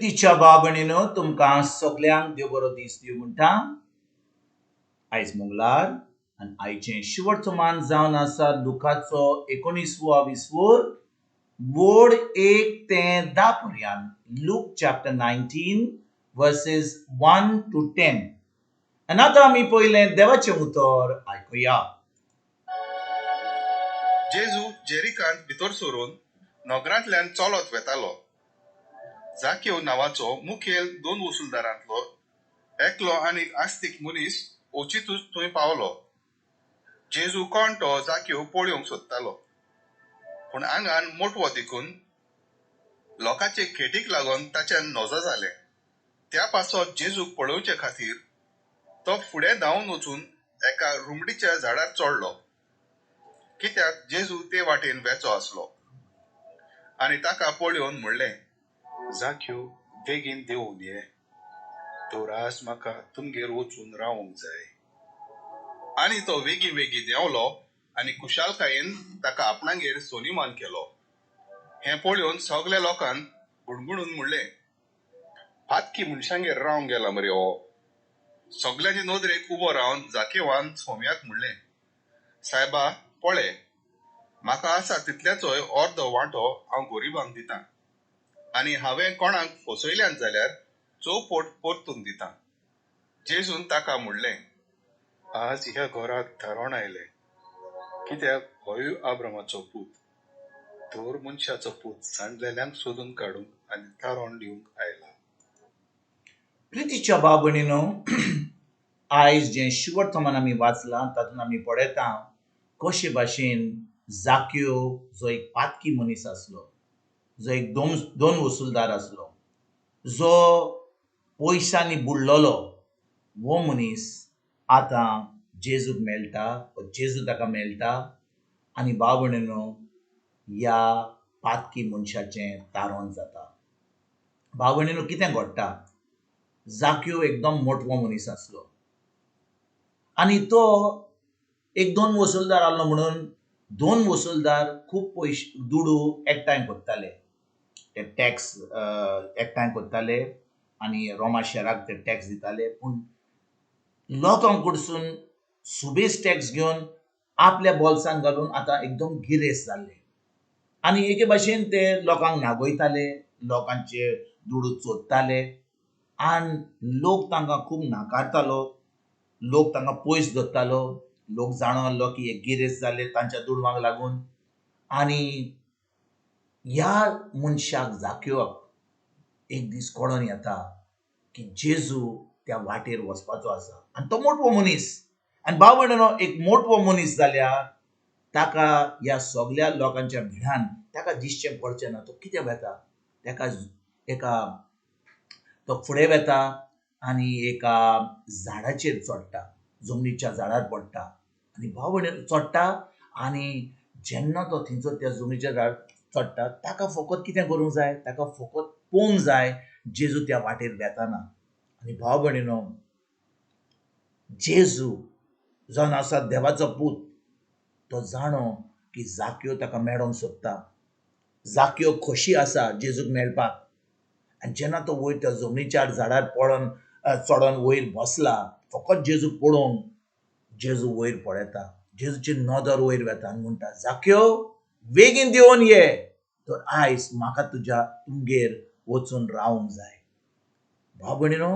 तिच्या बाबणीनो तुमकां सगल्यांक देव बरो दीस दिवं म्हणटा. आयज मंगळार आनी आयचें शिवटचो मान जावन आसा लुकाचो एकोणिसवो विसवोर वोड 1 ते 10 पर्यंत. Luke chapter 19 verses 1 to 10. आनी आतां आमी पयलें देवाचें उतर आयकुया. जेजू जेरिकांत भितर सरून नगरांतल्यान चलत वेतालो. जाक्यो नांवाचो मुखेल दोन वसुलदारांतलो एकलो आनी आस्तीक मनीस अचितूच थंय पावलो. जेजू कोण तो जाक्यो पळोवंक सोदतालो, पूण आंगान मोटवो देखून लोकांचे खेटीक लागून ताच्यान नजो जालें. त्या पासत जेजूक पळोवचे खातीर तो फुडें धांवन वचून एका रुमडीच्या झाडार चडलो, कित्याक जेजू ते वाटेन वेचो आसलो. आनी ताका पळोवन म्हणलें, जाक्यो बेगीन देंवून ये, तर आज म्हाका तुमगेर वचून रावंक जाय. आनी तो वेगीं वेगीं देंवलो आनी खुशालकायेन ताका आपणागेर सोनिमान केलो. हें पळोवन सगल्या लोकान गुणगुणून म्हणलें, पातकी मनशांगेर रावंक गेला मरे हो. सगल्यांचे नदरेक उबो रावन जाकेवान सोम्याक म्हणलें, सायबा पळय, म्हाका आसा तितल्याचोय अर्दो वांटो हांव गरिबांक दितां आनी हांवें कोणाक फसयल्यान जाल्यार चौपट परतून दितां. जेजून ताका म्हणलें, आज ह्या घराक थारोण आयलें, कित्याक होय आब्रामाचो पूत. तर मनशाचो पूत सांडलेल्यांक सोदून काडूंक आनी थारोण दिवंक आयला. प्रितीच्या बाबणीनो, आयज जें शिवर्थमान आमी वाचलां तातूंत आमी पळयता कशे भाशेन जाक्यो जो एक पातकी मनीस आसलो, जो एक दोन वसुलदार आसलो, जो पयशांनी बुडलेलो, हो मनीस आतां जेजूक मेळटा, जेजू ताका मेळटा आनी बाबणीनो ह्या पातकी मनशाचें तारण जाता. बाबणीनो कितें घडटा, जाक्यो एकदम मोटवो मनीस आसलो आनी तो एक दोन वसुलदार आसलो म्हणून दोन वसुलदार खूब पयशे दुडू एकठांय करताले, ते टॅक्स एकठांय करताले आनी रोमा शहराक ते टॅक्स दिताले. पूण लोकांक कडसून सुबेज टॅक्स घेवन आपल्या बोल्सान घालून आतां एकदम गिरेस्त जाल्ले आनी एके भाशेन ते लोकांक नागयताले, लोकांचे दुडू चोरताले आनी लोक तांकां खूब नाकारतालो, लोक तांकां पयस दवरतालो. लोक जाणो आहलो की हे गिरेस्त जाले तांच्या दुडवांक लागून. आनी ह्या मनशाक जाक्योक एक दीस कळोन येता की जेजू त्या वाटेर वचपाचो आसा आनी तो मोटवो मनीस आनी बावडनो एक मोटवो मनीस जाल्यार ताका ह्या सगल्या लोकांच्या भिडान ताका दिसचें पडचें ना. तो कितें वेता, ताका एका तो फुडें वेता आनी एका झाडाचेर चडटा, जमनीच्या झाडार पडटा आनी भाव चडटा आनी जेन्ना तो थंयसर त्या जमनीच्या झाडार चडटा ताका फकत कितें करूंक जाय, ताका फकत पळोवंक जाय जेजू त्या वाटेर वेताना. आनी भाव भयणीनो, जेजू जावन आसा देवाचो पूत, तो जाणो की जाक्यो ताका मेळोंक सोदता, जाक्यो खोशी आसा जेजूक मेळपाक. आनी जेन्ना तो वयर त्या जमनीच्या झाडार पडोन चडोन वयर बसला फकत जेजूक पळोवंक, जेजू वयर पळयता, जेजूची नदर वयर वेता आनी म्हणटा, जाक्यो बेगीन देंवन ये, तर आयज म्हाका तुज्या तुमगेर वचून रावंक जाय. भाव भयणीनो,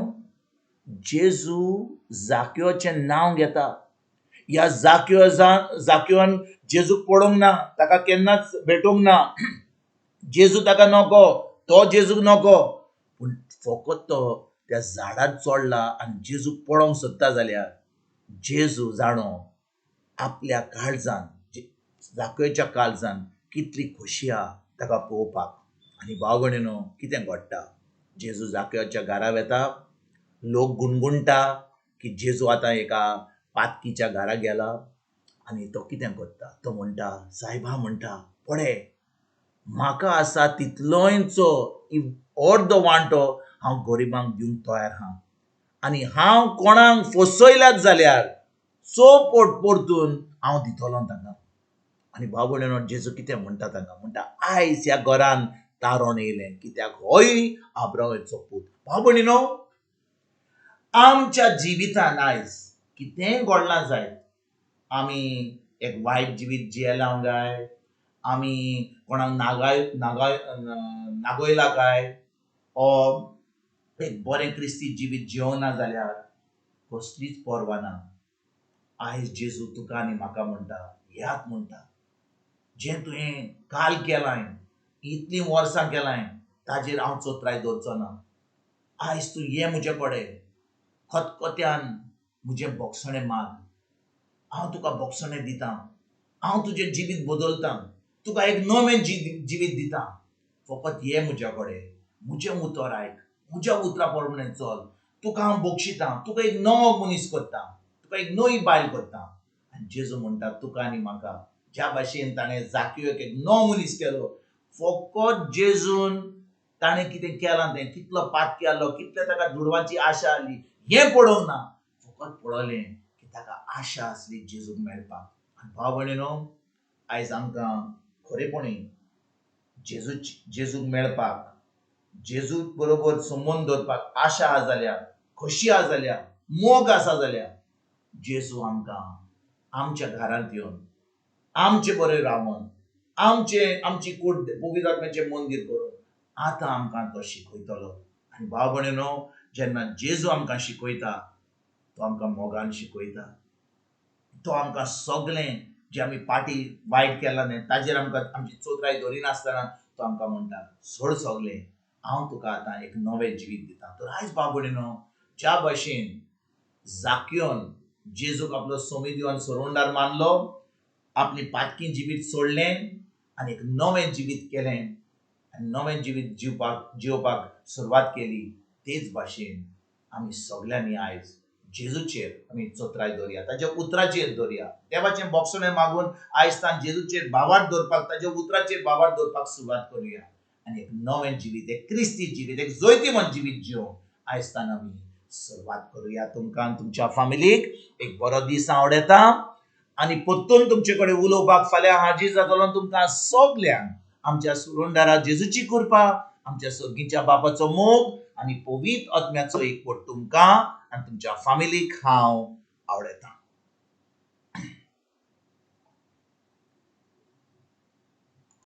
जेजू जाक्योचें नांव घेता. ह्या जाक्योन जेजूक पळोवंक ना, ताका केन्नाच भेटूंक ना, जेजू ताका नको, तो जेजूक नको, पूण फकत तो त्या झाडार चडला आनी जेजूक पळोवंक सोदता जाल्यार जेजू जाणो आपल्या काळजान, जाक्योच्या काळजान कितली खोशी आहा ताका पळोवपाक. आनी भाव भयणीनो, कितें घडटा, जेजू जाक्योच्या घरा वेता, लोक गुणगुणटा की जेजू आतां एका पातकीच्या घरा गेला. आनी तो कितें करता, तो म्हणटा, सायबा म्हणटा, पळय म्हाका आसा तितलोयचो अर्दो वांटो हांव गरिबांक दिवंक तयार आहा आनी हांव कोणाक फसयल्यात जाल्यार चौपट परतून हांव दितलो तांकां. आनी भाव भयणीनो, जेजू कितें म्हणटा तांकां, म्हणटा आयज ह्या घरान तारण येयलें, कित्याक होय आब्रामाचो पूत. भाव भयणीनो, आमच्या जिवितान आयज कितेंय घडलां जायत, आमी एक वायट जिवीत जियेला काय, आमी कोणाक नागाय नागाय नागयला काय, ओ एक बरें क्रिस्ती जिवीत जियोना जाल्यार कसलीच पर्वा ना. आयज जेजू तुका आनी म्हाका म्हणटा, याद म्हणटा, जें तुवें काल केलां, इतलीं वर्सां केलां, ताजेर हांव चोत्राय दवरचो ना. आयज तूं ये म्हजे कडेन, खतखत्यान म्हजें बोगसणें माग, हांव तुका बोगसणें दितां, हांव तुजें जिवीत बदलतां, तुका एक नवें जिवीत दितां. फकत ये म्हज्या कडेन, म्हजें उतर आयक, म्हज्या उतरा प्रमाणे चल, तुका हांव बक्षितां, तुका एक नवो मनीस करता, तुका एक नवी बायल करता. आनी जेजू म्हणटा तुका आनी म्हाका, ज्या भाशेन ताणें जाकियोक एक नवो मनीस केलो, फकत जेजून ताणें कितें केलां तें, कितलो पातकी आहलो, कितले ताका दुडवांची आशा आहली हें पळोवंक ना, फकत पळयलें की ताका आशा आसली जेजूक मेळपाक. आनी भाव भयणीनो, आयज आमकां खरेपणी जेजूक मेळपाक, जेजू बरोबर संबंद दवरपाक आशा आसा जाल्यार, खोशी आसा जाल्यार, मोग आसा जाल्यार, जेजू आमकां आमच्या घरांत येवन आमचे बरें रावन आमचे आमची कूड पवित्र आत्म्याचें मंदीर करून आतां आमकां तो शिकयतलो. आनी भाव भयणीनो, जेन्ना जेजू आमकां शिकयता, तो आमकां मोगान शिकयता, तो आमकां सगळें जें आमी पाटी वायट केलां न्ही ताजेर आमकां आमची चोत्राय दवरिनासतना तो आमकां म्हणटा, सोड सगळें, हांव तुका आतां एक नवें जिवीत दितां. तर आयज भाव भयणीनो, ज्या भाशेन जाकियोन जेजूक आपलो सोमिदिवान सोरोंडार मानलो, आपली पातकी जिवीत सोडलें आनी एक नवें जिवीत केलें आनी नवें जिवीत जिवपाक सुरवात केली, तेच भाशेन आमी सगल्यांनी आयज जेजूचेर आमी चोत्राय दवरया, ताच्या उतराचेर दवरया, देवाचें बोगसणें मागून आयज तान जेजूचेर भावार्थ दवरपाक, ताच्या उतराचेर भावार्थ दवरपाक सुरवात करुया आनी एक नवें जिवीत, एक क्रिस्ती जिवीत, एक जैतिवंत जिवीत जिवंक आयज तान आमी सुरवात करुया. तुमकां आनी तुमच्या फामिलीक एक बरो दीस आवडटा आनी परतून तुमचे कडेन उलोवपाक फाल्यां हाजीर जातलो. तुमकां सगल्यांक आमच्या सुरुंडारा जेजूची कृपा, आमच्या सर्गीच्या बापाचो मोग आनी पवित्र आत्म्याचो एकवट तुमकां आनी तुमच्या फामिलीक हांव आवडटा.